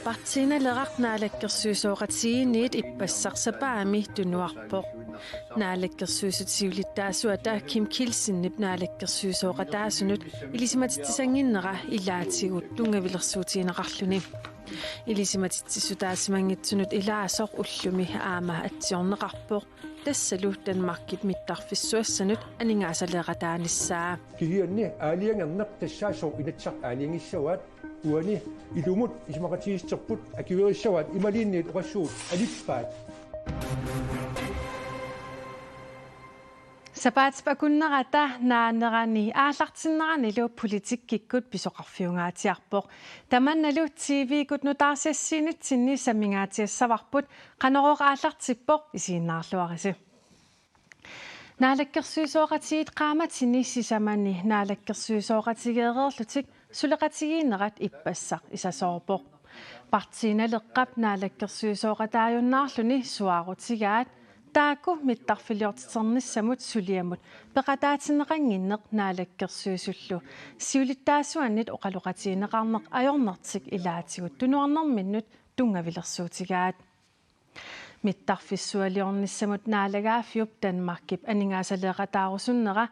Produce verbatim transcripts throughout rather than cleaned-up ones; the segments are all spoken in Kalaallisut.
Partii Naleraq naalakkersuisooqatigiinniit ippassaq sapaammi tunuarpoq. Naalakkersuisut siulittaasuata Kim Kielsenip naalakkersuisooqataasunut ilisimatitsisannginnera ilaatigut tunngavilersuutigineqarluni. Ilisimatitsissutaasimanngitsunut ilaasoq ullumi aamma atsiorneqarpoq, tassalu Danmarkip mittarfissuassanut aningaasaleeqataanissaa. Kisianni aalajangerneq tassaasoq Inatsisartut aalajangissavaat, uani ilumut isumaqatigiissuterput akuerissavaat imaluunniit oqassuugut alippaat. Sapaatip akunnerata naanerani aallartinneranilu politikkikkut pisoqarfiungaatsiarpoq. Tamannalu T V-kkut nutaarsiassiinitsinni sammingaatsiassavarput, Qanorooq aallartippoq, isiginnaarluarisi. Naalakkersuisooqatigiit qaammatini sisamani naalakkersuisooqatigeereerlutik suleqatigiinnerat ippassaq isasoorpoq. Partii Naleqqap naalakkersuisooqataajunnaarluni suaarutigaat taakku mittarfiliortiternissamut suliamut peqataatinneqannginneq naalakkersuisullu siulittaasuannit oqaloqatigineqarneq ajornartik ilaatigut tunuarnerminnut tunngavilersuutigaat. Mittarfissualiornissamut naalagaaffiup Danmarkip aningaasaleeqataarusunnera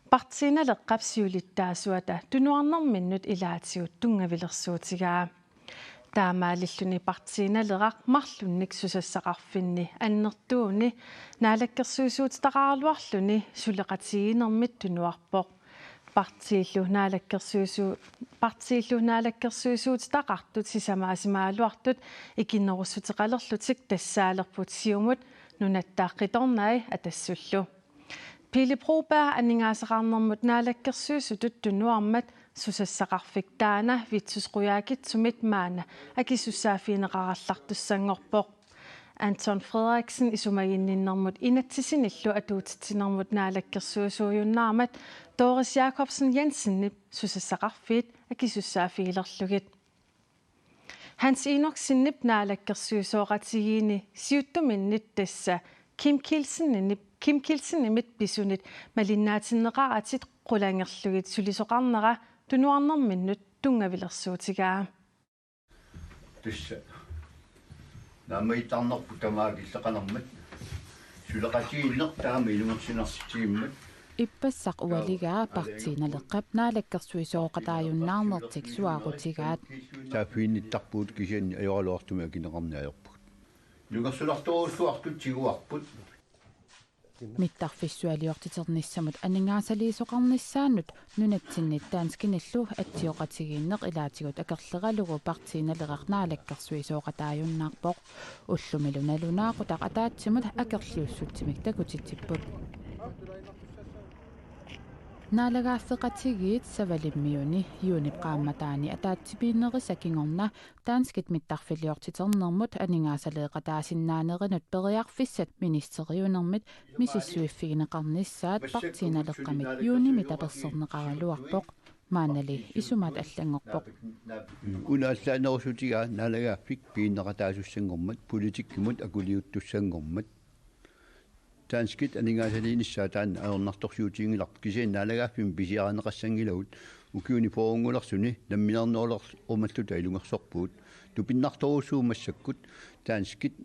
Partii Naleqqap siulittaasuata tunuarnerminnut ilaatigut tunngavilersuutigaa. Taamaalilluni Partii Naleraq marlunnik susassaqarfinni annertuuni naalakkersuisuutitaqaraluarluni suleqatigiinnermit tunuarpoq. Partiillu naalakkersuisu-, partiillu naalakkersuisuutitaqartut sisamaasimagaluartut ikinnerussuteqalerlutik tassaalerput Siumut, Nunatta Qitornai Atassullu. Pele Broberg aningaasaqarnermut naalakkersuisutut tunuarmat susassaqarfik taanna Vittus Qujaukitsumit maanna akisussaaffigineqarallartussanngorpoq. Anton Frederiksen isumaginninnermut inatsisinillu atuutitsinermut naalakkersuisuujunnaarmat Doris Jakobsen Jensenip susassaqarfiit akisussaaffigilerlugit. Hans Enoksenip naalakkersuisooqatigiinni siuttuminnit tassa Kim Kielsenip, Kim Kielsenimit pisunit malinnaatinneqaratik qulangerlugit sulisoqarnera tunuarnerminnut tunngavilersuutigaa. Tassa naammagiittarnerput tamaat killeqalermat suleqatigiinneq taama ilungersunarsitigimmat. Ippassaq ualigaa Partii Naleqqap naalakkersuisooqataajunnaarnertik suaarutigaat. Saaffiginnittarpugut kisianni ajoraluartumik akineqarneq ajorpugut. Ilungersunartorujussuartut tiguarput. Mittarfissualiortiternissamut aningaasaliisoqarnissaanut nunatsinnit danskinillu atsioqatigiinneq ilaatigut akerleralugu Partii Naleraq naalakkersuisooqataajunnaarpoq. Ullumilu nalunaaqutaq ataatsimut akerliussutsimik takutitsipput. Naalagaaffeqatigiit Savalimmiuni juunip qaammataani ataatsimiinnerisa kingorna danskit mittarfiliortiternermut aningaasaleeqataasinnaanerinut periarfissat ministeriunermit misissuiffigineqarnissaat Partii Naleqqamit juunimi taperserneqaraluarpoq. Maannali isumaat allanngorpoq. Una allaanerusutigaa naalagaaffik piginneqataasussanngormat, politikkimut akuliuttussanngormat. Danskit aningaasaliinissaat taanna ajornartorsiutiginngilarput, kisianni naalagaaffimmi pisiarineqassanngilagut. Ukiuni fyrrenngulersuni nammineernerulerumalluta ilungersorpugut. Tupinnartorujussuuvoq massakkut danskit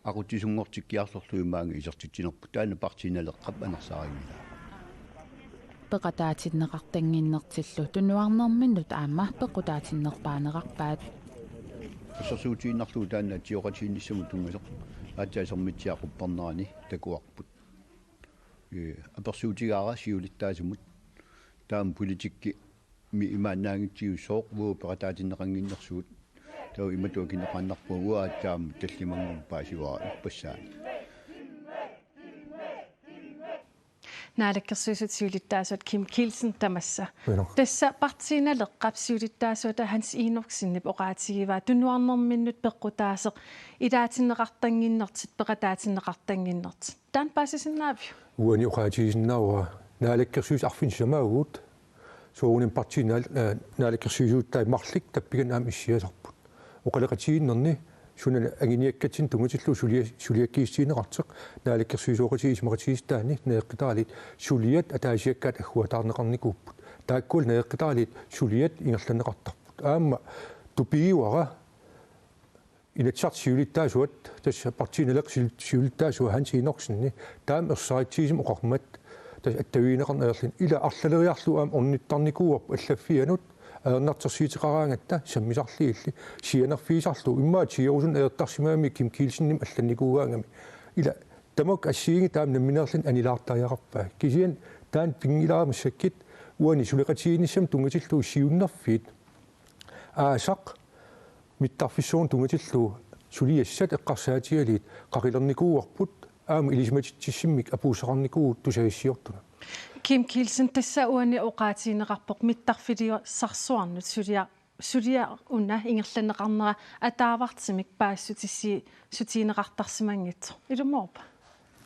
aqutsisunngortikkiartorlugit maanga isertitsinerput. Taanna Partii Naleqqap anersaarinngilaat. Peqataatinneqartannginnertillu tunuarnerminnut aamma pequtaatinnerpaanerarpaat. Assersuutigiinnarlugu taanna atsioqatigiinnissamut tunngasoq aatsaat Sermitsiaq quppernerani takuarput. Ee, apersuutigaara siulittaasumut taama politikkimi imaannaanngitsigit sooq uagut peqataatinneqannginnersugut. Taava imatut akineqaannarpunga, uanga aatsaat aamma tallimanngormat paasivara ippassaani. Naalakkersuisut siulittaasuat Kim Kielsen tamassa. Qujanaq. Tassa Partii Naleqqap siulittaasuata Hans Enoksenip oqaatigivaa tunuarnerminnut pequtaaseq ilaatinneqartannginnertit, peqataatinneqartannginnertit. Taanna paasisinnaaviuk? Uani oqaatigisinnaavara Naalakkersuisut arfineq-sisamaavugut. Soorunami partiit naal-, eh, naalakkersuisuutai marluk tappigaanni aamma issiasarput. Oqaloqatigiinnerni suna anguniakkatsinnik tunngatillugu sulia-, suliakkiissutigineqartoq, naalakkersuisooqatigiit isumaqatigiissutaanni najoqqitaraliit suliat ataasiakkaat agguataarneqarnikuupput. Taakkua naleqqitaraliit suliat ingerlanneqartarput. Aamma tupigivara Inatsisartut siulittaasuat, tassa Partii Naleqqap siul-, siulittaasua Hans Enoksen, taama ersaritsigisumik oqarmat, tassa attavigineqarneq ajorluni, ila arlaleriarlugu aamma ornittarnikuuarput allaffianut, ajornartorsiuteqaraangatta sammisarlugillu, sianerfigisarlugu, immaqa tigusumi ajortarsimagamik Kim Kielsenimit allannikuugaangami. Ila tamakku assigiinngitsut taama nammineerluni anilaartariaqarpai. Kisianni taanna pinngilara massakkut uani suleqatigiinnissamut tunngatillugu siunnerfiit aasaq mittarfissuarnut tunngatillugu suliassat eqqarsaatigalugit qaqilernikuuarput aamma ilisimatitsissummik apuussaqarnikuuvugut tusagassiortunut. Kim Kielsen, tassa uani oqaatigineqarpoq mittarfiliusarsuarnut sulia-, suliaq una ingerlanneqarnera ataavartumik paasissutissiissutigineqartarsimanngitsoq. Ilumoorpa?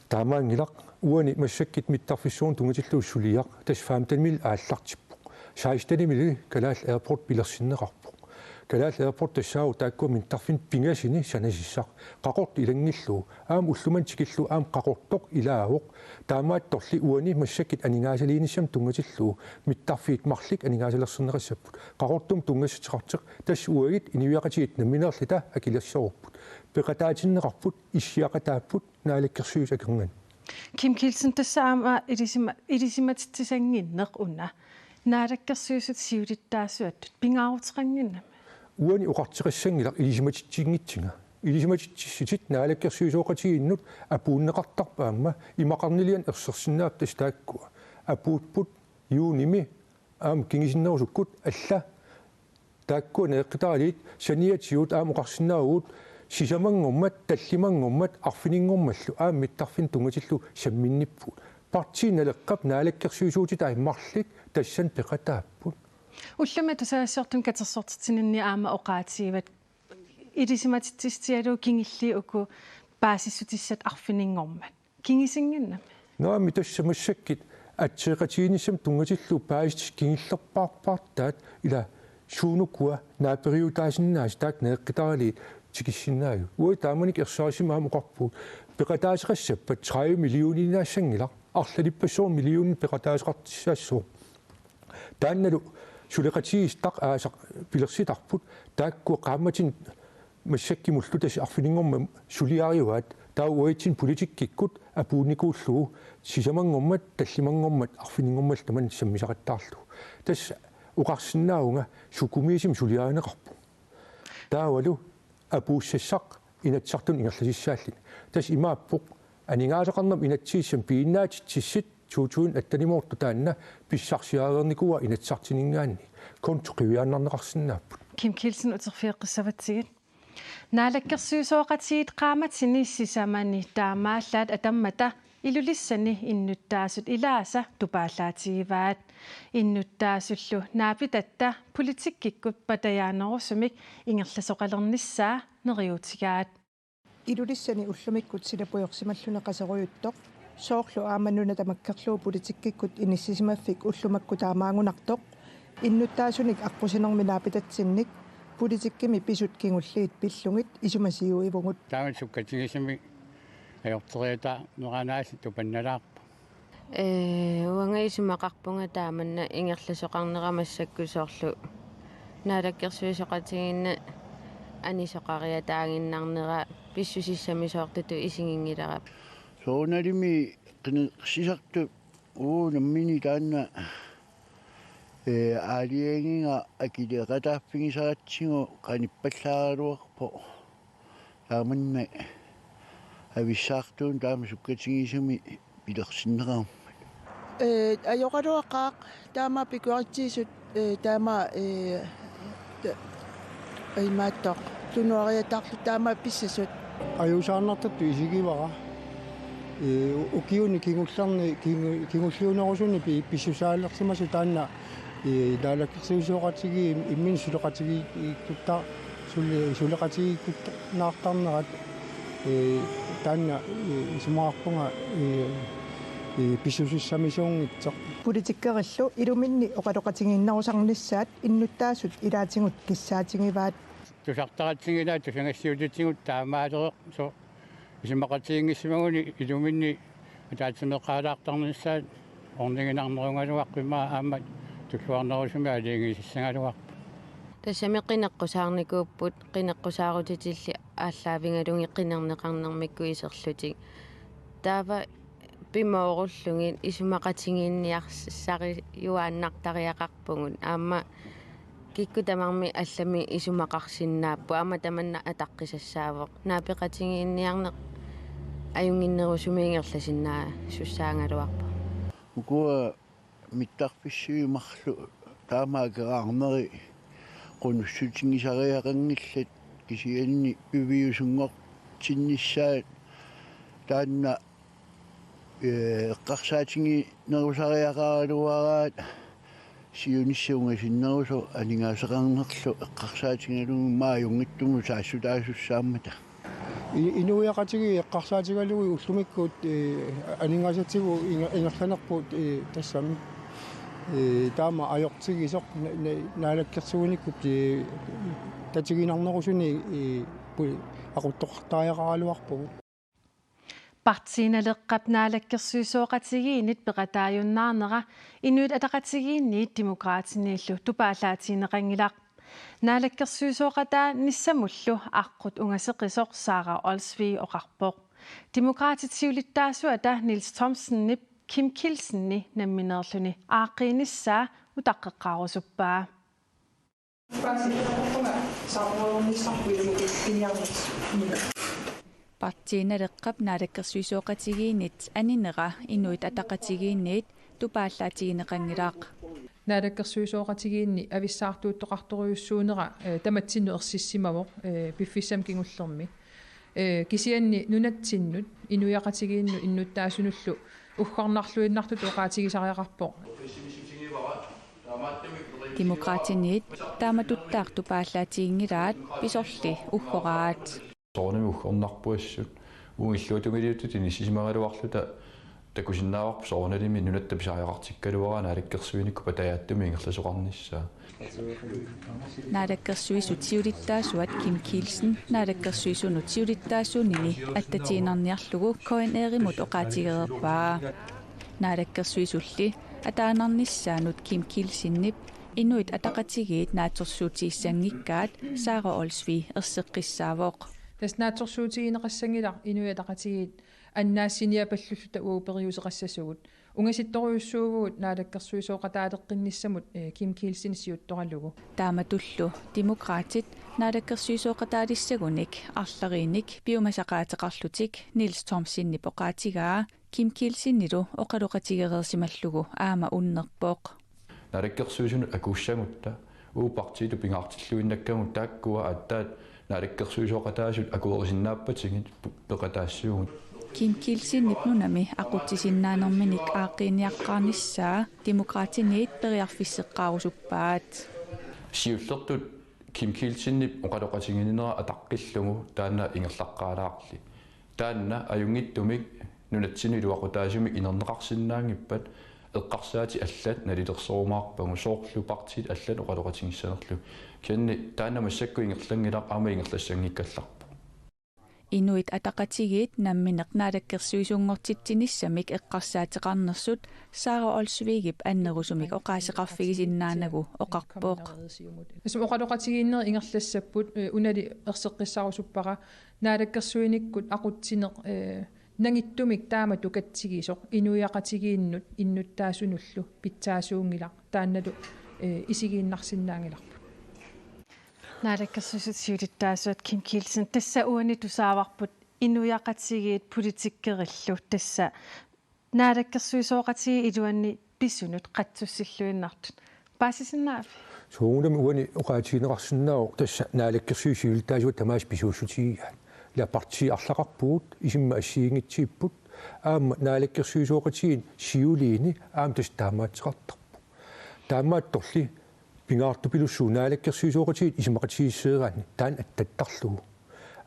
Taamaanngilaq, uani massakkut mittarfissuarnut tunngatillugu suliaq, tassa femtenimili aallartippoq. Sekstenimili Kalaallit Airport pilersinneqarpoq. Kalaallit Airport tassaavoq taakkua mittarfinnut pingasuni sanassaq. Qaqortoq ilanngullugu, aamma ulloq manna tikillugu aamma Qaqortoq ilaavoq. Taamaattorli uani massakkut aningaasaliinissamut tunngatillugu mittarfiit marluk aningaasalersorneqassapput. Qaqortumut tunngassuteqartoq, tassa uagut inuiaqatigiit nammineerluta akilersorupput. Peqataatinneqarput, issiaqataapput, Naalakkersuisut akornanni. Kim Kielsen, tassa aamma ilisima-, ilisimatitsisanngorneq una Naalakkersuisut siulittaasuattut pingaaruteqannginnami. Uani oqartoqassanngilaq ilisimatitsinngitsunga. Ilisimatitsissutit naalakkersuisooqatigiinnut apuunneqartarput aamma imaqarnilianut ersersinnaapput tassa taakkua. Apuupput juunimi aamma kingusinnerusukkut alla taakkua naleqqitaraliit saniatigut aamma oqarsinnaavugut sisamanngormat, tallimanngormat, arfininngormallu aamma mittarfinnut tunngatillugu samminnippugut. Partii Naleqqap naalakkersuisuutitai marluk tassani peqataapput. Ullumi tusagassiortunut katersortitsininni aamma oqaatigivat ilisimatitsissutigalugu kingulliit uku paasissutissat arfininngormat. Kingusinnginnami. Naamik, tassa massakkut atseeqatigiinnissamut tunngatillugu paasissutissat kingullerpaarpaartaat, ila suunukua naaperiutaasinnaasut taakku naleqqitaraliit tikissinnaagigut. Uagut taamanikkut ersarissumik aamma oqarpugut peqataasoqassappat tredive millioniinnaassanngilaq, arlalippassuarnik millioninik peqataasoqartussaassooq. Taannalu suleqatigiissutaq aasaq pilersitarput, taakkua qaammatini massakkut mullutasut arfininngormat suliarivaat, taava uatsinnut politikkikkut apuunnikuullugu sisamanngormat, tallimanngormat, arfininngormallu tamanna sammisaqattaarlugu. Tassa oqarsinnaavunga sukumiisumik suliarineqarpoq. Taavalu apuussassaq Inatsisartunut ingerlasissaalluni. Tassa imaappoq aningaasaqarnermut inatsisissamik piginnaatitsissut to tusind attenimoortoq taanna pissarsiareernikuuaa Inatsisartuninngaanniit. Konto qiviaannarneqarsinnaapput. Kim Kielsen, uterfigeqqissavatsigit. Naalakkersuisooqatigiit qaammatini sisamani taamaallaat atammata Ilulissani innuttaasut ilaasa tupaallaatigivaat. Innuttaasullu naapitatta politikkikkut patajaanerusumik ingerlasoqalernissaa neriuutigaat. Ilulissani ullumikkut sila pujorsimalluni qaserujuttoq, soorlu aamma nuna tamakkerlugu politikkikkut inissisimaffik ullut makku taamaanngunartoq, innuttaasunik aqqusinermi naapitatsinnik politikkimi pisut kingulliit pillugit isumasiuivugut. Taama sukkatigisumik ajorteriataarneranaasiit tupannalaarpoq. Ee, uanga isumaqarpunga taamanna ingerlasoqarnera massakkut soorlu naalakkersuisooqatigiinni anisoqariataaginnarnera pissusissamisoortutut isiginngilara. Soorunalimi qinersisartut uu nammineq taanna, ee, aalajangiga akileeqataaffigisaratsigu qanippallaaraluarpoq. Taamanna avissaartuuneq taama sukkatigisumik pilersinneqarmat. Ee, ajoraluaqaaq taama pikuartigisut, ee, taama, ee, ta-, imaattoq tunuariataarlutik taama pissasut. Ajuusaarnartartut isigivara. Ee, ukiuni kingullerni, kingu-, kingulliunerusuni pi-, pissusaalersimasut taanna ee, naalakkersuisooqatigiit imminut suleqatigiikkutta-, sule-, suleqatigiikkunnaartarnerat, ee, taanna, ee, isumaqarpunga, ee, ee, pissusissamisuunngitsoq. Politikkerillu iluminni oqaloqatigiinnerusarnissaat innuttaasut ilaatigut kissaatigivaat. Tusartaratsigu ilaa tusagassiuutitigut taamaalereersoq isumaqatigiinngissimaguni iluminni ataatsimeeqqaalaartarnissaat orniginarnerugaluarpoq, immaqa aamma Tulluarnerusumik aalajangiisassagaluarpoq. Tassami qineqqusaarnikuupput, qineqqusaarutitilli aallaavigalugit qinerneqarnermikkut iserlutik. Taava pimoorullugit isumaqatigiinniarsariuaannartariaqarpugut. Aamma kikkut tamarmik allamik isumaqarsinnaapput, aamma tamanna ataqqisassaavoq. Naapeqatigiinniarneq ajunnginnerusumik ingerlasinnaassussaagaluarpoq. Ukua mittarfissuit marluk taama akeraarneri qunussutigisariaqanngillat, kisianni piviusunngortinnissaat taanna, ee, eqqarsaatiginerusariaqaraluaraat siunissaq ungasinnerusoq aningaasaqarnerlu eqqarsaatigalugu, ajunngitsumut saassutaasussaammata. I-, inuiaqatigiit eqqarsaatigalugit ullumikkut, ee, aningaasatigut inger-, ingerlanerput, ee, tassami, ee, taama ajortigisoq na-, na-, naalakkersuinikkut, ee, tatiginarnerusunik, ee, pu-, aquttoqartariaqaraluarpugut. Partii Naleqqap naalakkersuisooqatigiinnit peqataajunnaarnera Inuit Ataqatigiinniit Demokraatiniillu tupaallaatigineqanngilaq. Naalakkersuisooqataanissamullu aqqut ungaseqisoq Sara Olsvig oqarpoq. Demokraatit siulittaasuata Niels Thomsenip Kim Kielsenip nammineerluni aaqqiinissaa utaqqeqqaarusuppaa. Partii Naleqqap naalakkersuisooqatigiinnit aninera Inuit Ataqatigiinniit tupaallaatigineqanngilaq. Naalakkersuisooqatigiinni avissaartuuttoqartorujussuunera, eh, tamatsinnut ersissimavoq, eh, piffissami kingullermi. Eh, kisianni nunatsinnut inuiaqatigiinnut innuttaasunullu uggornarluinnartutut oqaatigisariaqarpoq. Demokraatiniit taamatuttaaq tupaallaatiginngilaat, pisorli uggoraat. Soorunami uggornarpoq assut. Uagut illuatungiliuttutut inissisimagaluarluta takusinnaavarput soorunalimi nunatta pisariaqartikkaluaraa naalakkersuinikkut patajaatsumik ingerlasoqarnissaa. Naalakkersuisut siulittaasuat Kim Kielsen naalakkersuisunut siulittaasuunini attatiinnarniarlugu K N R-imut oqaatigereerpaa. Naalakkersuisulli ataannarnissaanut Kim Kielsenip Inuit Ataqatigiit naatsorsuutigissanngikkaat Sara Olsvig erseqqissaavoq. Tassa naatsorsuutigineqassanngilaq Inuit Ataqatigiit annaassiniapalluta uagut periuseqassasugut. Ungasittorujussuuvugut naalakkersuisooqataaleqqinnissamut, eh, Kim Kielsen siuttoralugu. Taamatullu Demokraatit naalakkersuisooqataalissagunik arlariinnik piumasaqaateqarlutik Niels Thomsenip oqaatigaa Kim Kielsenilu oqaloqatigereersimallugu aamma unnerpoq. Naalakkersuisunut akuussagutta uagut partiitut pingaartilluinnakkagut taakkua aatsaat naalakkersuisooqataasut akuerisinnaappatigit pu-, peqataassuugut. Kim Kielsenip nunami aqutsisinnaanerminik aaqqiiniaqqaarnissaa Demokraatiniit periarfisseqqaarusuppaat. Siullertut Kim Kielsenip oqaloqatiginera ataqqillugu taanna ingerlaqqaalaarli. Taanna ajunngitsumik nunatsinnut iluaqutaasumik inerneqarsinnaanngippat eqqarsaatit allat nalilersorumaarpagut, soorlu partiit allat oqaloqatigissanerlugit. Kisianni taanna massakkut ingerlanngilaq, aamma ingerlassanngikkallarpoq. Inuit Ataqatigiit nammineq naalakkersuisunngortitsinissamik eqqarsaateqarnersut Sara Olsvigip annerusumik oqaaseqarfigisinnaanagu oqarpoq. Tassa oqaloqatigiinnerit ingerlassapput, eh, unali erseqqissarusuppara naalakkersuinikkut aqutsineq, eh, nangittumik taamatut katsigisoq inuiaqatigiinnut innuttaasunullu pitsaasuunngilaq, taannalu, eh, isigiinnarsinnaanngilarput. Naalakkersuisut siulittaasuat Kim Kielsen, tassa uani tusaavarput inuiaqatigiit politikerillu, tassa naalakkersuisooqatigiit iluanni pisunut qatsussilluinnartut. Paasisinnaaviuk? Soorunami uani oqaatigineqarsinnaavoq tassa naalakkersuisut siulittaasuat tamaasa pisuussutigigaat. Ila partiit arlaqarpugut, isummat assigiinngitsigipput, aamma naalakkersuisooqatigiit siuliini aamma tassa taamaattoqartarput. Taamaattorli pingaartupilussuuvoq naalakkersuisooqatigiit isumaqatigiisseeraanni taanna attattarlugu.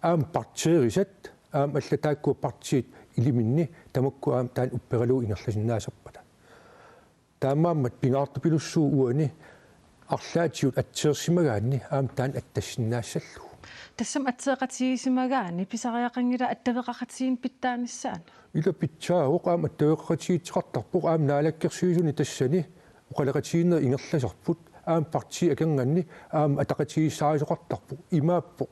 Aamma partiirisat, aamma allat taakkua partiit iliminni tamakku aamma taanna upperalugu ingerlasinnaasarpata. Taamaammat pingaartupilussuuvoq uani arlaatigut atseersimagaanni aamma taanna attassinnaassallugu. Tassami atseeqatigiissimagaanni pisariaqanngilaq attaveqaqatigiinneq pitsaanissaanut. Ila pitsaavoq, aamma attaveqaqatigiissuteqartarpoq, aamma naalakkersuisuni tassani oqaloqatigiinnerit ingerlasarput, aamma partiit akornanni aamma ataqatigiissaarisoqartarput, imaappoq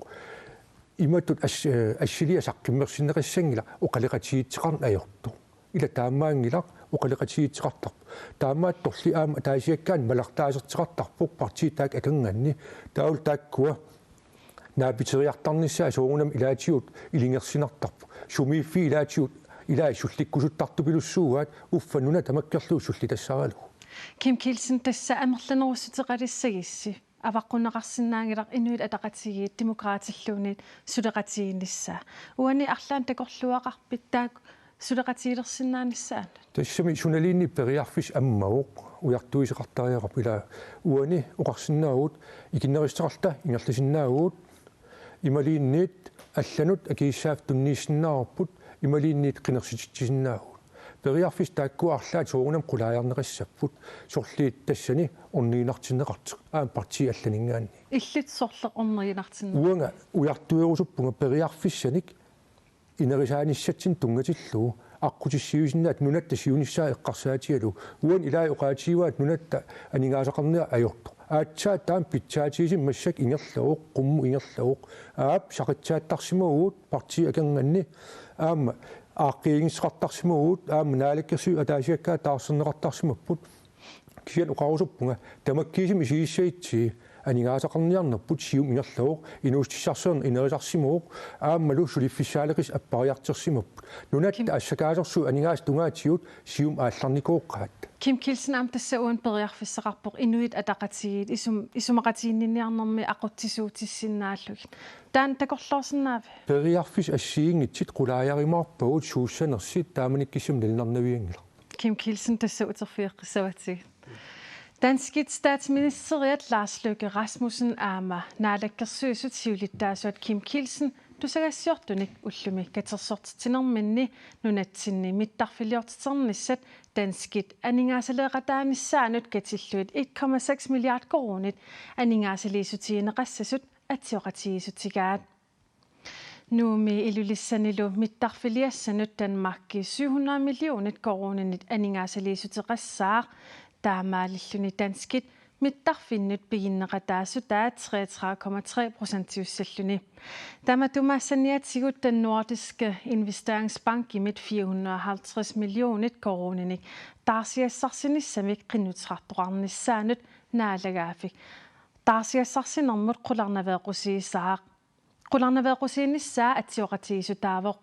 imatut as-, eh, assiliaq saqqummersinneqassanngilaq oqaloqatigiissuteqarneq ajortoq. Ila taamaanngilaq oqaloqatigiissuteqartarpoq. Taamaattorli aamma ataasiakkaanni malartaaserteqartarpoq partiit taakku akornanni, taavalu taakkua naapiteriartarnissaat soorunami ilaatigut ilungersunartarpoq. Sumiiffiit ilaatigut ilaat sullikkusuttartupilussuugaat uffa nuna tamakkerlugu sullitassaralugu. Kim Kielsen, tassa amerlanerussuteqalissagissi avaqqunneqarsinnaanngilaq Inuit Ataqatigiit Demokraatilluunniit suleqatigiinnissaa. Uani arlaannik takorluugaqarpit taakku suleqatigilersinnaanissaannut? Tassami sunaluunniit periarfissaq ammavoq, ujartuisoqartariaqarpoq. Ila uani oqarsinnaavugut, ikinnerussuteqarluta ingerlasinnaavugut, imaluunniit allanut akisussaaffiup tunniussinnaavarput, imaluunniit qinersititsisinnaavugut. Periarfissat taakkua arlaat soorunami qulaajarneqassapput, sorliit tassani orniginartinneqartoq aamma partiit allaninngaanniit. Illit sorleq orniginartinneq? Uanga ujartuerusuppunga periarfissanik inerisaanissatsinnut tunngatillugu aqqutissiuisinnaat nunatta siunissaa eqqarsaatigalugu. Uani ilai oqaatigivaat nunatta aningaasaqarniaq ajortoq. Aatsaat taama pitsaatigisumik massakkut ingerlavoq, qummut ingerlavoq. Aap, saqissaattarsimavugut partiit akornanni, aamma aaqqiiginngissuteqartarsimavugut, aamma naalakkersuisut ataasiakkaat taarserneqartarsimapput. Kisianni oqarusuppunga tamakkiisumik isigissagutsigit aningaasaqarniarnerput siumut ingerlavoq, inuussutissarsiorneq inerisarsimavoq, aammalu suliffissaaleqisut appariartorsimapput. Nunatta Kim- assakaasorsuup aningaasat tungaatigut siumut aallarnikooqaat. Kim Kielsen, aamma tassa uani periarfissaqarpoq Inuit Ataqatigiit isum-, isumaqatigiinniarnermi aqutsisuutissinnaallugit. Taanna takorloorsinnaaviuk? Periarfissat assigiinngitsut qulaajarumaarpagut, suussanersoq taamanikkut kisianni nalunarnavianngilaq. Kim Kielsen, tassa uterfigeqqissavatsigit. Danskit statsministeriat Lars Løkke Rasmussen aamma Naalakkersuisut siulittaasuat Kim Kielsen tusagassiortunik ullumi katersortitsinerminni nunatsinni mittarfiliortiternissat danskit aningaasaleeqataanissaannut katillugit et komma seks milliard koruunit aningaasaliissutigineqassasut atsioqatigiissutigaat. Nuummi Ilulissanilu mittarfiliassanut Danmarki syv hundrede millionit koruuninit aningaasaliissuteqassaaq, taamaalilluni danskit mittarfinnut piginneqataasutaat treogtredive komma tre procentiussalluni. Tamatuma saniatigut Den Nordiske Investeringsbankimit fire hundrede og halvtreds millionit koruuninik taarsiassarsinissamik qinnuteqartoqarnissaanut naalagaaffik taarsiassarsinermut qularnaveeqqusiisaaq. Qularnaveeqqusiinissaa atsioqatigiissutaavoq.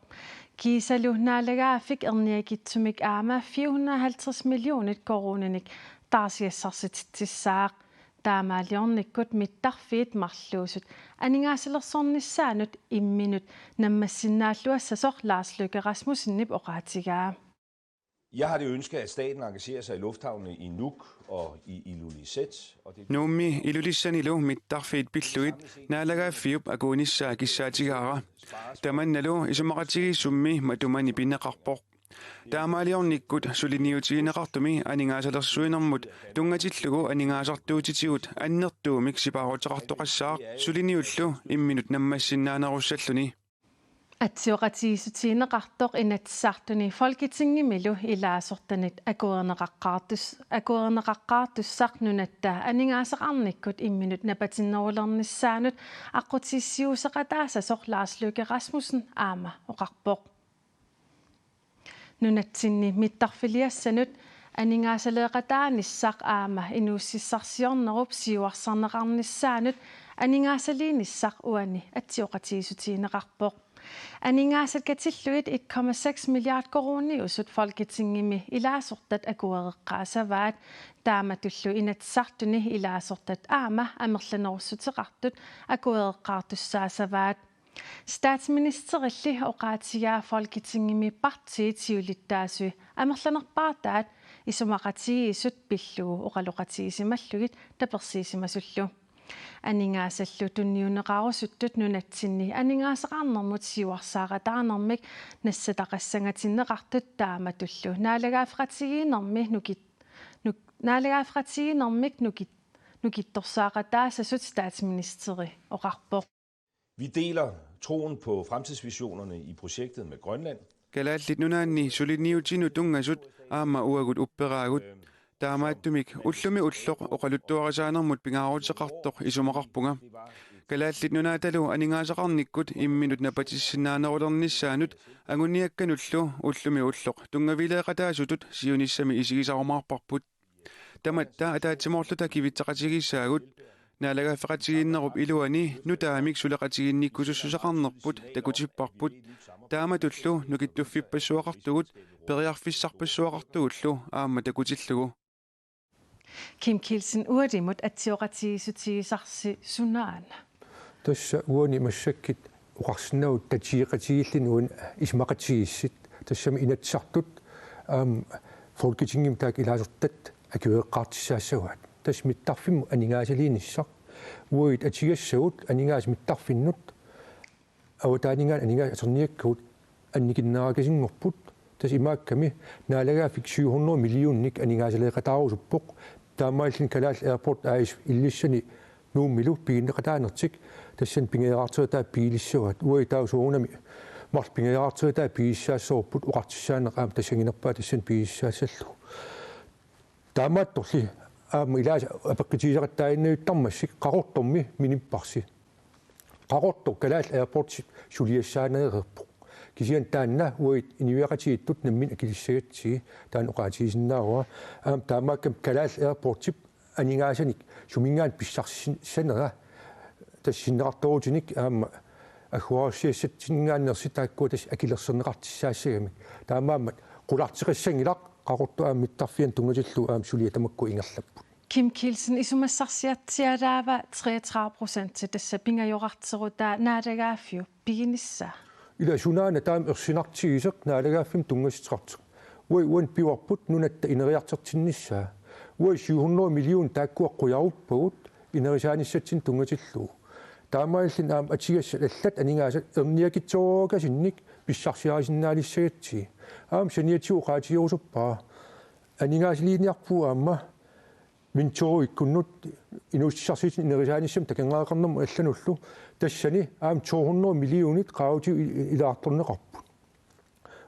Kiisalu naalagaaffik erniakitsumik aamma fire hundrede og halvtreds millionit koruuninik taarsiassarsititsissaaq. Taamaaliornikkut mittarfiit marluusut aningaasalersornissaannut imminut nammassinnaalluassasoq Lars Løkke Rasmussenip oqaatigaa. Jeg har det ønske, at staten engagerer sig i lufthavnene i Nuuk og i Ilulissat. Og det Nuummi Ilulissanilu mittarfiit pillugit naalagaaffiup akuunissaa kissaatigaara. Tamannalu isumaqatigiissummi matumani pineqarpoq. Taamaaliornikkut suliniutigineqartumi aningaasalersuinermut tunngatillugu aningaasartuutitigut annertuumik sipaaruteqartoqassaaq suliniullu imminut nammassinnaanerussalluni. Atsioqatigiissutigineqartoq Inatsisartuni Folketingimilu ilaasortanit akuerineqaqqaartus-, akuerineqaqqaartussaq nunatta aningaasaqarnikkut imminut napatinnerulernissaanut aqqutissiuuseqataassasoq Lars Løkke Rasmussen aamma oqarpoq. Nunatsinni mittarfiliassanut aningaasaleeqataanissaq aamma inuussutissarsiornerup siuarsarneqarnissaanut aningaasaliinissaq uani atsioqatigiissutigineqarpoq. Aningaasat katillugit et komma seks milliard koruuniusut Folketingimi ilaasortat akuereqqaassavaat, taamatullu Inatsisartuni ilaasortat aamma amerlanerussuteqartut akuereqqaartussaassavaat. Statsministerilli oqaatigaa Folketingimi partiit siulittaasui amerlanerpaartaat isumaqatigiissut pillugu oqaloqatigisimallugit tapersiisimasullu. Aningaasallu tunniunneqarusuttut nunatsinni aningaasaqarnermut siuarsaaqataanermik nassataqassangatinneqartut taamatullu naalagaaffeqatigiinnermi nukit-, nuk-, naalagaaffeqatigiinnermik nukit-, nukittorsaaqataassasut statsministeri oqarpoq. Vi deler troen på fremtidsvisionerne i projektet med Grønland. Kalaallit Nunaanni suliniutinut tunngasut aamma uagut upperaagut. Taamaattumik ullumi ulloq oqaluttuarisaanermut pingaaruteqartoq isumaqarpunga. Kalaallit Nunaatalu aningaasaqarnikkut imminut napatissinnaanerulernissaanut anguniakkanullu ullumi ulloq tunngavileeqataasutut siunissami isigisarumaarparput. Tamatta ataatsimoorluta kivitseqatigiissaagut. Naalagaaffeqatigiinnerup iluani nutaamik suleqatigiinnikkusussuseqarnerput takutipparput. Taamatullu nukittuffippassuaqartugut, periarfissarpassuaqartugullu aamma takutillugu. Kim Kielsen, ualimut atsioqatigiissutigisarsi sunaana? Tassa uani massakkut oqarsinnaavugut tatigeqatigiilluni uani isumaqatigiissut. Tassami Inatsisartut aamma Folketingimi taakku ilaasortat akueqqaartissaassavaat. Tassa mittarfimmut aningaasaliinissaq. Uagut atugassagut aningaasat mittarfinnut avataaninngaanniit aningaasat atorniakkagut annikinnerakasinngorput. Tassa imaakkami naalagaaffik syv hundrede millioner aningaasaleeqataarusuppoq. Taamaalilluni Kalaallit Airport A/S Ilulissani Nuummilu piginneqataanertik tassani pingajorarterutaat pigilissavaat. Uagut taava soorunami marluk pingajorarterutaat pigisassaavoq, oqartussaaneq aamma tassannginerpaaq tassani pigisassallugu. Taamaattorli aamma ilaasa apeqqutigisaqattaaginnartarmassuk Qaqortormi minipparsi. Qaqortoq Kalaallit Airportsip suliassaaneereerpoq. Kisianni taanna uagut inuiaqatigiittut nammineq akilissagatsigit, taanna oqaatigisinnaavara. Aamma taamaakkami Kalaallit Airportsip aningaasanik suminngaanniit pissarsisanera tassa sinneqartoorutinik aamma agguaassiassatsinngaanneersut taakkua tassa akilersorneqartussaassagamik. Taamaammat qularteqassanngilaq, Qaqortoq aamma mittarfianut tunngatillugu aamma suliat tamakku ingerlapput. Kim Kielsen, isumassarsiatsialaava treogtredive procent tassa pingajorarterutaa naalagaaffiup piginissaa? Ila sunaana taama ersinartigisoq naalagaaffimmut tunngassuteqartoq. Uagut uani pivarput nunatta ineriartortinnissaa. Uagut syv hundrede millioner taakkua qujaruppagut inerisaanissatsinnut tunngatillugu. Taamaalilluni aamma atugassat allat aningaasat erniakitsoorujussuarnik pissarsiarisinnaalissagatsigit. Aamma saniatigut oqaatigerusuppara. Aningaasaliiniarpugut aamma Vingtjorvikkunnut inuussutissarsiutinut inerisaanissamut takornariaqarnermut allanullu, tassani aamma to hundrede millionit qaavatigut i-, i-, ilaartorneqarput.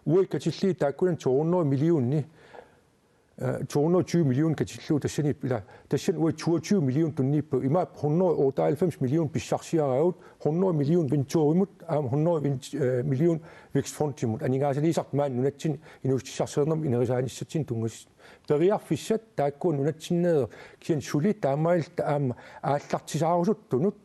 Uagut katillugit taakkunani to hundrede millionit, øh, to hundrede tyve millioner katillugu tassani ila, tassani uagut toogtyve millioner tunniuppagut, imaappoq hundrede otteoghalvfems millioner pissarsiaraagut, hundrede millioner Vingtjorvimut, aamma hundrede vin-, øh, millioner Vækstfondimut, aningaasaliisartut maani nunatsinni inuussutissarsiornermut inerisaanissatsinnut tunngas-, periarfissat taakkua nunatsinneeq kisianni suli taamaalilluta aamma aallartisaarusuttunut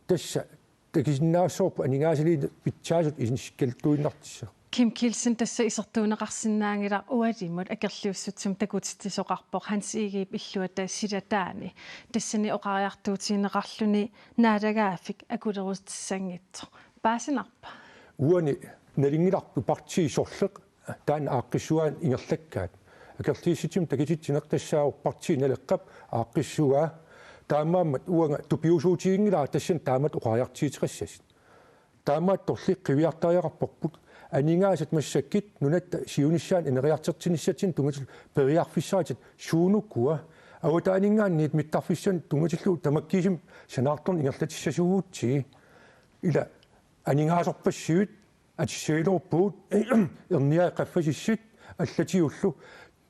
tassa takusinnaassavarput aningaasaliinut pitsaasut inissikkaluttuinnartussaq. Kim Kielsen, tassa isertuunneqarsinnaanngilaq ualimut akerliussutsimut takutitsisoqarpoq Hans Egedep illuata silataani. Tassani oqariartuutigineqarluni naalagaaffik akulerutissanngitsoq. Paasinarpa? Uani nalunngilarput partiit sorleq taanna aaqqissugaanni ingerlakkaat. Akerliussutsimut takutitsineq tassaavoq Partii Naleqqap aaqqissugaa. Taamaammat uanga tupiusuutiginngilara tassani taamatut oqariartuuteqassasut. Taamaattorli qiviartariaqarparput aningaasat massakkut nunatta siunissaanut ineriartortinissatsinnut tunngatillugu periarfissaritit suunukua avataaninngaanniit mittarfissaanut tunngatillugu tamakkiisumik sanaartorneq ingerlatissasuugutsigit. Ila aningaasorpassuit atussagiloorpugut erniaat qaffasissut allatigullu.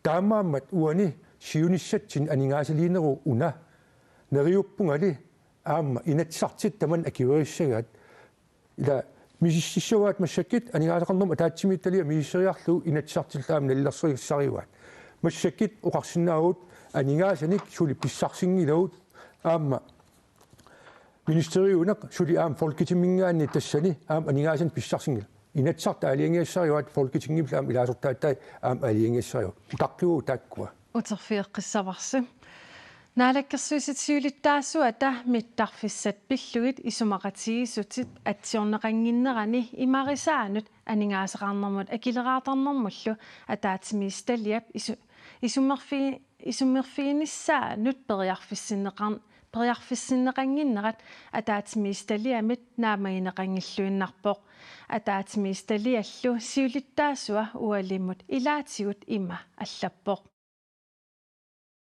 Taamaammat uani siunissatsinni aningaasaliineruvoq una. Neriuppungali aamma Inatsisartut tamanna akuerissagaat. Ila misississavaat massakkut aningaasaqarnermut ataatsimiititaliaq misisseriarlugu Inatsisartullu aamma nalilersorissarivaat. Massakkut oqarsinnaavugut aningaasanik suli pissarsinngilagut aamma ministeriuneq suli aamma Folketingiminngaanniit tassani aamma aningaasanik pissarsinngilaq. Inatsisartut aalajangigassarivaat, Folketingimillu aamma ilaasortaataat aamma aalajangigassarivaat. Utaqqivugut taakkua. Uterfigeqqissavarsi. Naalakkersuisut siulittaasuata mittarfissat pillugit isumaqatigiissutit atsiorneqannginnerani imarisaanut aningaasaqarnermut akileraartarnermullu ataatsimiititaliap isu-, isummerfi-, isummerfiginissaanut periarfissinneqar-, periarfissinneqannginnerat ataatsimiititaliamit naammagineqanngilluinnarpoq. Ataatsimiititaliallu siulittaasua ualimut ilaatigut ima allappoq.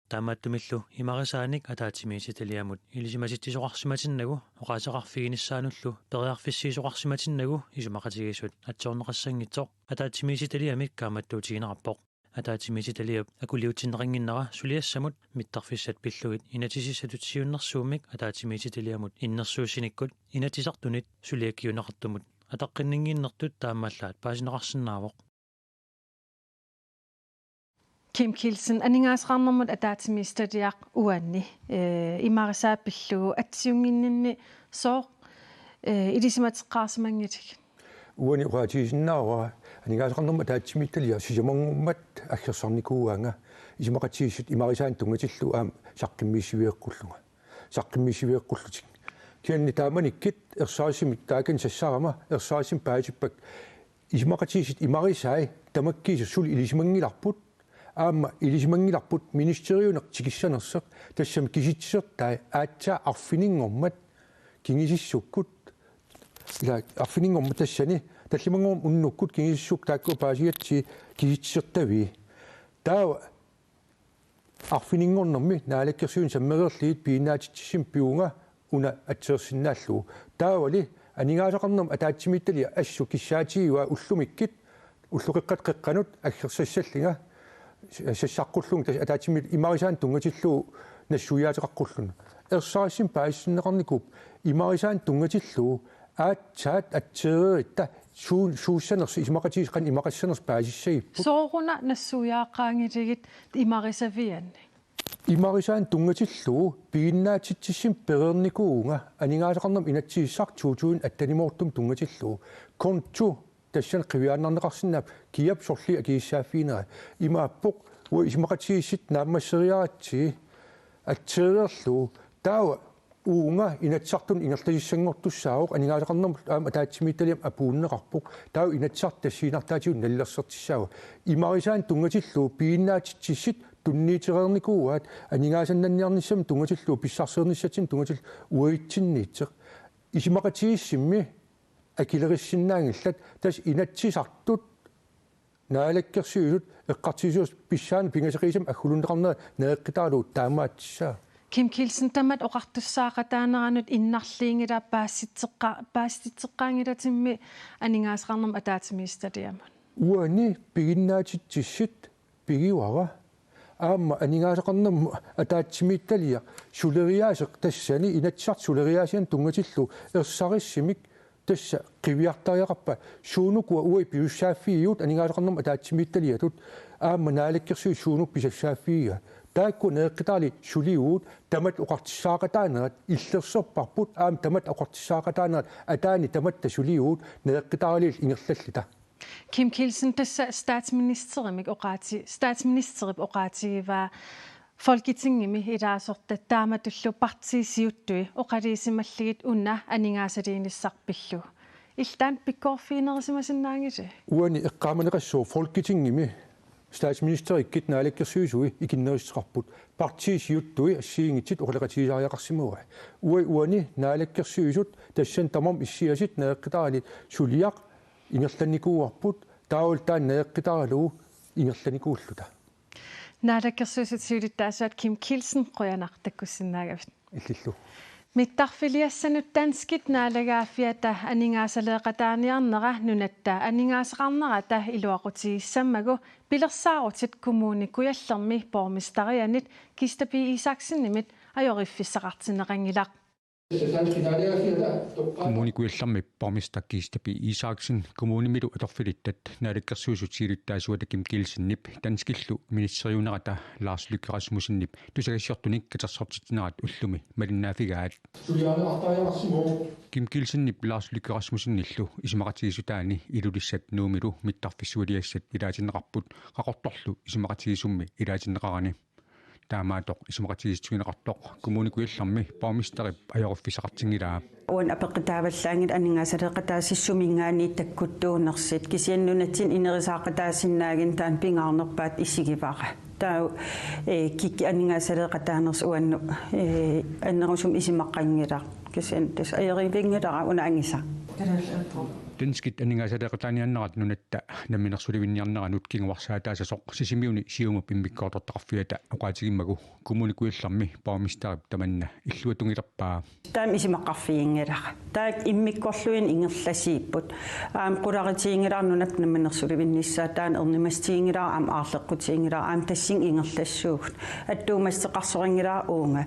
Taamaattumillu imarisaanik ataatsimiititaliamut ilisimatitsisoqarsimatinnagu oqaaseqarfiginissaanullu periarfissiisoqarsimatinnagu isumaqatigiissut atsiorneqassanngitsoq ataatsimiititaliamik kaammattuutigineqarpoq. ataatsimiititaliap akuliutsinneqannginnera suliassamut mittarfissat pillugit inatsisissatut siunnersuummik ataatsimiititaliamut innersuussinikkut Inatsisartunit suliakkiuneqartumut ataqqinninnginnertut taamaallaat paasineqarsinnaavoq. Kim Kielsen, aningaasaqarnermut ataatsimiititaliaq uani, eh, imarisaa pillugu atsiunnginninni sooq, eh, ilisimateqqaarsimanngitigit? Uani oqaatigisinnaavara aningaasaqarnermut ataatsimiititaliaq sisamanngormat aggersarnikuugaanga isumaqatigiissut imarisaanut tunngatillugu aamma saqqummiissiveeqqullugu. Saqqummiissiveeqqullutik. Kisianni taamanikkut ersarissumik taakani sassarama ersarissumik paasippak isumaqatigiissut imarisai tamakkiisut suli ilisimanngilarput, aamma ilisimanngilarput ministeriuneq tikissanersoq, tassami kisitsisertai aatsaat arfininngormat kingusinnerusukkut, ila arfininngormat tassani, tallimanngormat unnukkut kingusinnerusukkut taakku paasigatsigit kisitsisertavii. Taava arfininngornermi naalakkersuisuni sammereerlugit piginnaatitsissummik pivunga una atsersinnaallugu. Taavali aningaasaqarnermut ataatsimiititaliaq assut kissaatigivaa ullumikkut, ulloqeqqata qeqqanut aggersassallunga, sassaqqullunga tassa ataatsimiititaliap imarisaanut tunngatillugu nassuiaateqaqqullugu. Ersarissumik paasissinneqarnikuupput imarisaanut tunngatillugu aatsaat atsereeritta suu-, suussanersoq isumaqatigiissut qanoq imaqassanersoq paasissagipput. Sooruna nassuiaaqqaanngilagit imarisavianni? Imarisaanut tunngatillugu piginnaatitsissummik pereernikuuvunga aningaasaqarnermut inatsisissaq to tusind attenimoortumut tunngatillugu. Konto tassani qiviaannarneqarsinnaapput kiap sorliit akisussaaffiginera. Imaappoq uagut isumaqatigiissut naammasseriaratsigit atsereerlugu, taava uunga Inatsisartunut ingerlasussanngortussaavoq, aningaasaqarnermut aamma ataatsimiititaliamut apuunneqarpoq. Taava Inatsisartut tassiinnartaatigut nalilersortissaavoq. Imarisaanut tunngatillugu piginnaatitsissut tunniutereernikuuaat aningaasannanniarnissamut tunngatillugu pissarsiornissatsinnut tunngatillugu uagutsinniittoq. Isumaqatigiissummi akilersinnaanngillat, tassa Inatsisartut Naalakkersuisut eqqartuussisoq pissaani pingasoqiusamik agguluunneqarnera naeqqitaralugu taamaattussaavoq. Kim Kielsen, tamatta oqartussaaqataaneranut innarliunngilaq paasitseqqa-, paasitseqqaanngilatimmi aningaasaqarnermut ataatsimiititaliamut. Uani piginnaatitsissut pigivara. Aamma aningaasaqarnermut ataatsimiititaliaq suleriaaseq tassani Inatsisartut suleriaasiannut tunngatillugu ersarissumik tassa qiviartariaqarpat suunukua uagut pisussaaffigigut aningaasaqarnermut ataatsimiititaliatut aamma Naalakkersuisut suunukua pisussaaffigiga. Taakku naeqqitarallit suliuut tamatta oqartussaaqataanerat illersorparput aamma tamatta oqartussaaqataanerat ataani tamatta suliuut naeqqitarallit ingerlalluta. Kim Kielsen, tassa statsministerimik oqaati-, statsministerip oqaatigivaa Folketingimi ilaasortat taamatullu partiit siuttui oqaluusimallugit una aningaasaliinissaq pillugu. Illit taanna pikkoreerfiginerisimasinnaanngilaq? Uani eqqaamaneqassaaq Folketingimi statsministerikkut naalakkersuisui ikinnerussuteqarput partiit siuttui assigiinngitsut oqaloqatigisariaqarsimavai. Uai uani naalakkersuisut tassani tamarmik issiasut naeqqitarallit suliaq ingerlannikuuarput taavalu taanna naeqqitaralugu ingerlannikuulluta. Naalakkersuisut siulittaasuat Kim Kielsen, qujanaq takkussinnaagavit. Illillu. Mittarfiliassanut danskit naalagaaffiata aningaasaleeqataaniarnera nunatta aningaasaqarnerata iluaqutigissammagu pilersaarutit Kommune Kujallermi borgmesterianit Kista P. Isaksenimit ajoriffissaqartinneqanngilaq. Kommune Kujallermi borgmester Kista P. Isaksen kommunimilu atorfilittat Naalakkersuisut siulittaasuata Kim Kielsenip danskillu ministeriunerata Lars Løkke Rasmussenip tusagassiortunik katersortitsinerat ullumi malinnaaffigaat. Kim Kielsenip Lars Løkke Rasmussenillu isumaqatigiissutaani Ilulissat Nuummilu mittarfissualiassat ilaatinneqarput Qaqortorlu isumaqatigiissummi ilaatinneqarani. Taamaattoq isumaqatigiissutigineqartoq Kommune Kujallermi borgmesterip ajoriffissaqartinngilaa. Uani apeqqutaavallaanngilaq aningaasaleeqataasissuminngaanniit takkuttuunersut, kisianni nunatsinni ineriartortitaasinnaagami taanna pingaarnerpaatut isigivara. Taava, eh, kikkut aningaasaleeqataanersut uannut, eh, annerusumik isumaqqanngilaq. Kisianni tassa ajorivinngilara una angusa. Danskit aningaasaleeqataaniarnerat nunatta namminersulivinniarneranut kinguarsaataasasoq Sisimiuni Siumup immikkoortortaqarfiata oqaatigimmagu Kommune Kujallermi borgmesterip tamanna illuatungilerpaa. Taama isumaqarfiginngilara. Taakku immikkorluinnaq ingerlasiipput. Aamma qularitiginngilara nunap namminersulivinnissaa, taanna ernumassutiginngilara aamma aarleqqutiginngilara aamma tassani ingerlassuugut. Attuumassuteqarsorinngilara uunga.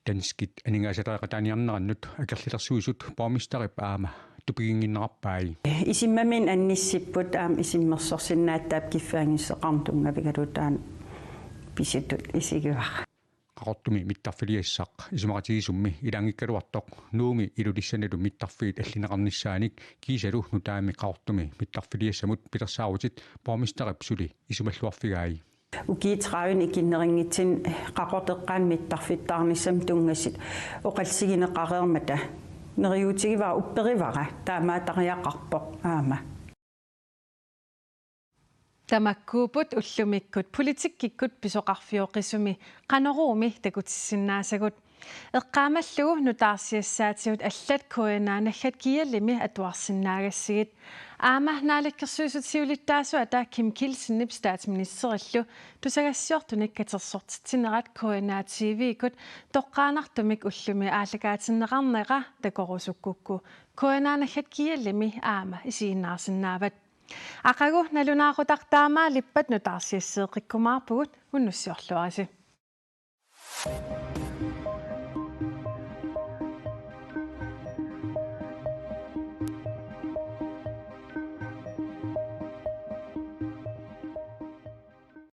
Danskit aningaasaleeqataaniarnerannut akerlilersuisut borgmesterip aamma tupiginnginnerarpai. Isummaminnik annissipput aamma isummersorsinnaattaap kiffaanngissuseqarnut tunngavigalugu taanna pisutut isigivara. Qaqortumi mittarfiliassaq isumaqatigisummi ilaanngikkaluartoq Nuummi Ilulissanilu mittarfiit allineqarnissaanik kiisalu nutaamik Qaqortumi mittarfiliassamut pilersaarutit borgmesterip suli isumalluarfigai. Ukiut tredive ikinnerunngitsuni Qaqortoq eqqaani mittarfittaarnissamut tunngasut oqaatigineqareermata neriuutigivara, upperivara, taamaattoriaqarpoq aamma. Tamakkuupput ullumikkut politikkikkut pisoqarfioqisumi Qanoruumi takutissinnaasagut. Eqqaamallugu nutaarsiassaatigut allat K N R-naggat G L-imi atuarsinnaagassigit. Aamma naalakkersuisut siulittaasuata Kim Kielsenip statsministerillu tusagassiortunik katersortitsinerat K N R T V-kkut toqqaannartumik ullumi aallakaatinneqarnera takorusukkukku K N R-naggat G L-imi aamma isiginnaarsinnaavat. Aqagu nalunaaqutaq taamaalippat nutaarsiasseeqqikkumaarpugut, unnussiorluarisi.